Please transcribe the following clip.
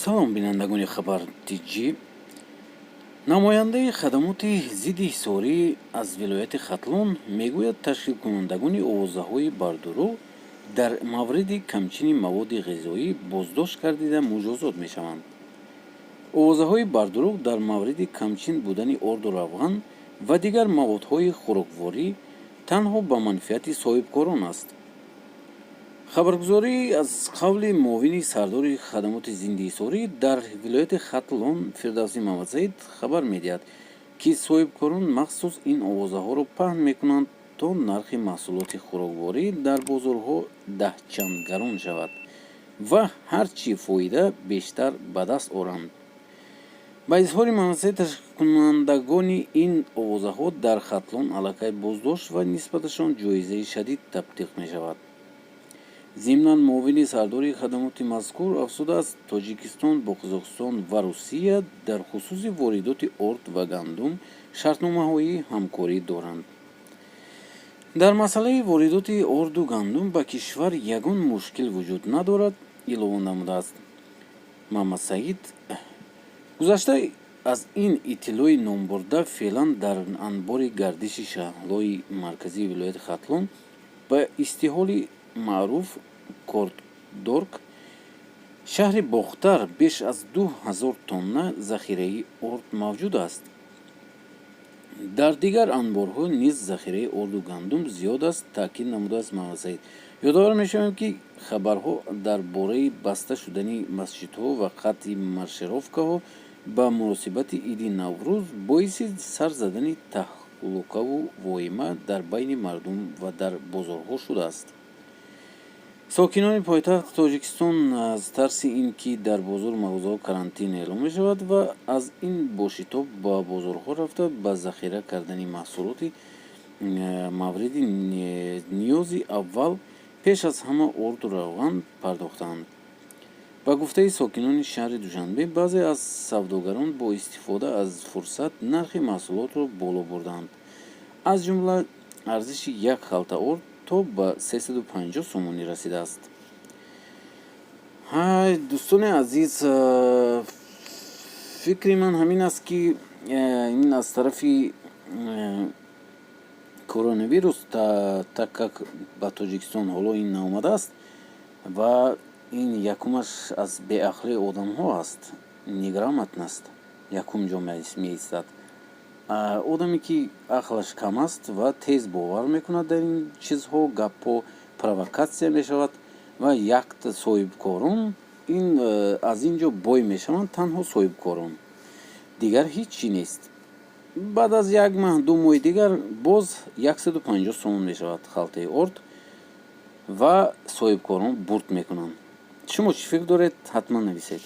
Салом, бинандагони Хабар Тҷӣ. Намояндаи хадамоти зидди ҳисорӣ аз вилояти Хатлон мегӯяд, ташкилкунандагони овозаҳои бардурӯғ дар мавриди камчини маводи ғизоӣ боздошт гардида, муҷозот мешаванд. Овозаҳои бардурӯғ дар мавриди камчин будани орду равған ва дигар маводҳои хӯрокворӣ танҳо ба манфиати соҳибкорон аст. Хабаргузорӣ аз қавли муовини сардори хадамоти зидди ҳисорӣ дар вилояти Хатлон Фирдавсӣ Мамадсаид хабар медиҳад, ки соҳибкорон махсус ин овозаҳоро паҳн мекунанд, то нархи маҳсулоти хӯрокворӣ дар бозорҳо даҳчанд гарон шавад ва ҳар чӣ фоида бештар ба даст оранд. Ба изҳори Мамадсаид, ташкилкунандагони ин овозаҳо дар Хатлон аллакай боздошт ва нисбаташон ҷоизаи шадид татбиқ мешавад. Зимнан, муовини сардори хадамоти мазкур афзудааст, Тоҷикистон бо Қазоқистон ва Русия дар хусуси воридоти орд ва гандум шартномаҳои ҳамкорӣ доранд. Дар масъалаи воридоти орду гандум ба кишвар ягон мушкил вуҷуд надорад, илова намудааст Мамадсаид. Гузашта аз ин иттилои номбурда, феълан дар анбори гардиши шаҳлои марказии вилояти Хатлон ба истеҳсоли маъруф Кордорк шаҳри Бохтар беш аз 2000 тонна захираи орд мавҷуд аст. Дар дигар анборҳо низ захираи орду гандум зиёд аст, таъкид намудааст Мамадсаид. Ёдовар мешавем, ки хабарҳо дар бораи баста шудани масҷидҳо ва қатъи маршировкаҳо ба муносибати иди Наврӯз боиси сар задани таҳлукаву воҳима дар байни мардум ва дар бозорҳо шудааст. Сокинони пойтахти Тоҷикистон аз тарси ин ки дар бозору мағозаҳо карантин эълон мешавад ва аз ин бошитоб ба бозорҳо рафта, ба захира кардани маҳсулоти мавриди ниёзи аввал, пеш аз ҳама орду равған пардохтаанд. Ба гуфтаи сокинони шаҳри Душанбе, баъзе аз савдогарон бо истифода аз фурсат нархи маҳсулотро боло бурдаанд. Аз ҷумла арзиши як халта орд то ба 350 сомонӣ расидааст. Ҳай, дӯстони азиз, фикри ман ҳамин аст, ки ин аз тарафи коронавирус, так как ба Тоҷикистон ҳоло ин наомадааст ва ин якумаш аз беақлии одамҳо аст, неграмотность якум ҷо меистад. Одаме ки ақлаш кам аст ва тез бовар мекунад дар ин чизҳо, гапҳо, провокатсия мешавад ва якта соҳибкорон ин аз ин ҷо бой мешаванд, танҳо соҳибкорон, дигар ҳеҷ чӣ нест. Баъд аз як маҳ, 2 моҳи дигар боз 150 сомон мешавад халтаи орд ва соҳибкорон бурд мекунанд. Шумо чӣ фикр доред, ҳатман нависед.